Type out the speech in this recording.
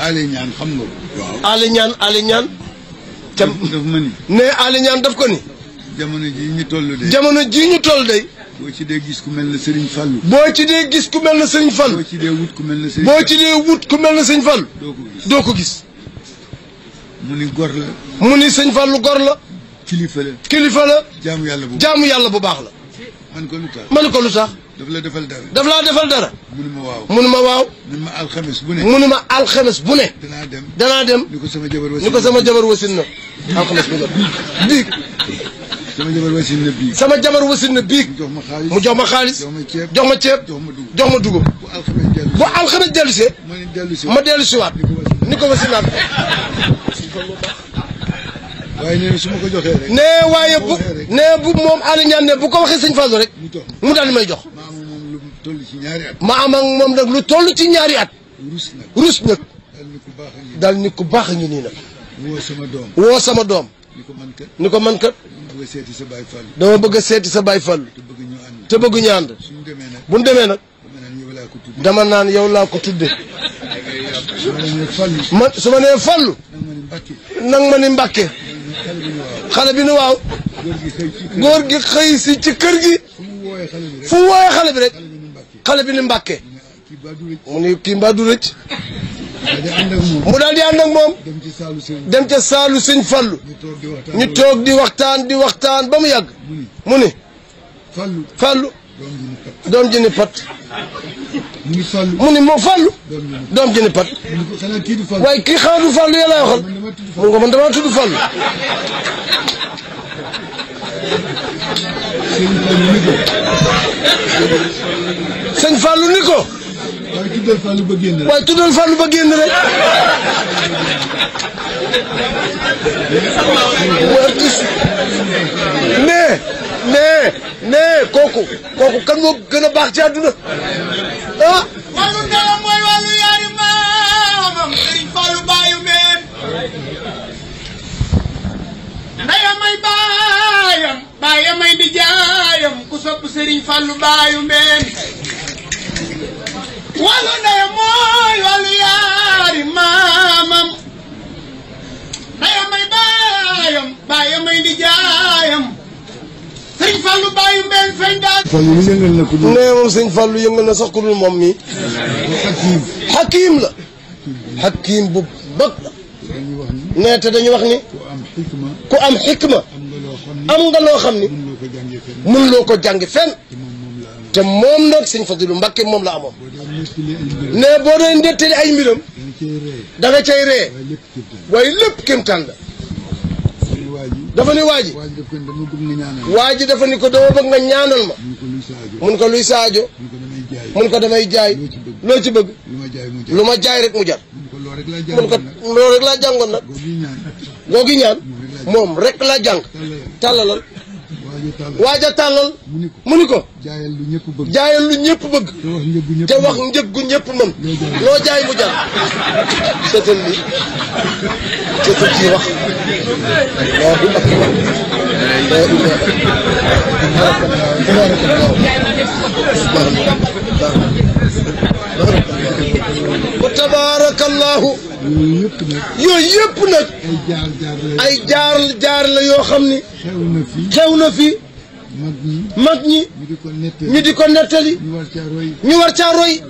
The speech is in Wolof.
Aly Niane xam nga ko. waaw Aly Niane. daf ma ni. ne Aly Niane daf ko ni. jamono ji ñu toll de. jamono ji ñu toll de. boo ci dee gis ku mel ne Serigne Fallou. boo ci dee gis ku mel ne Serigne Fallou. boo ci dee wut ku mel ne Serigne. boo ci dee wut ku mel ne Serigne Fallou. doo ko gis. mu ni gor la. mu ni Serigne Fallou gor la. kilifa la. kilifa la. jaamu yàlla bu baax la. man ko lu tax. man ko lu tax. daf la defal dara. daf laa defal dara. munuma waaw. munuma waaw. munuma alxames bu ne. munuma alxames bu ne. danaa dem. ni ko sama jabar wasin. ni ko sama jabar wasin na. alxames bu ne. biig. sama jabar wasin na biig. sama jabar wasin na biig. mu jox ma xaalis. jox ma ceeb. jox ma dugub. bu alxames dellusee. ma dellusiwaat. ni ko wasinaat. waaye nee na su ma ko joxee rek. nee waaye bu nee bu moom Aly Niane ne bu ko waxee sëñ Fallou rek. mu daal di may jox. ma am moom lu toll ci ñaari at. ma am ak moom nag lu toll ci ñaari at. rus nag. daal ni ku baax a ngi nii nag. woo sama doom. ni ko man kat. dama bëgg a seeti sa baay Fallou. te bëgg ñu ànd. bu ñu demee nag. dama naan yow laa ko tudde. man su ma nee Fallou. nang ma ni Mbàkke. xale bi ni waaw. góor gi xëy si ci kër gi. fu wooyee xale bi rek. xale bi ni Mbàkke. mu ni kii mbaa du rëcc. mu daal di ànd ak moom. dem ca saalu sëñ Fallou. ñu toog di waxtaan ba mu yàgg. mu ni. Fallou. doom ji ni pat. mu ni moo Fallou. doom ji ni pat. waaye kii xanaa du Fallou yàlla waxal. mu nga man damaa tudd Fallou. sëñ Fallou ni ko. waaye tuddal Fallou ba génn rek. nee kooku kan moo gën a baax ci àdduna ah. wàllu ndeyam mooy wàllu yaari maamam Serigne Fallou baayu meen. ndeyam may baayam may di jaayam ku sopp Serigne Fallou baayu meen. wàllu ndeyam mooy wàllu yaari maamam. ndeyam may baayam may di jaayam. sëñ Fallou bàyyi mbéy feeñ daal. Fallou yëngal na ko. nee moom sëñ Fallou yëngal na sax ku dul moom mii. Hakim la. Hakim bu bëgg la. nee te dañu wax ni. ku am xikma. am nga loo xam ni. mun loo ko jàngi fenn. te moom nag sëñ Fallou Mbacké moom la amoon. nee boo doon nettali ay mbiram. da nga cay ree. waaye lépp kéemtaan la. dafa ni waa ji dafa ni ko dama bëgg nga ñaanal ma. mun ko luy saajo. mun ko damay jaay. loo ci bëgg. lu ma jaay rek mu jar. mun ko loolu rek laa jàngoon nag. googi ñaan moom rek laa jàng. tàllalal. waaja tàllal. mu ni ko. jaayal lu ñëpp bëgg. te wax njëg gu ñëpp mën. loo jaay mu jar. seetal li seetal kii wax. Allahu akbar. la ilaha wa tabarakallahu. yooyu yëpp nag. ay jaar la yoo xam ni. xew na fi. mag ñi. ñu di ko nettali. ñu war caa roy.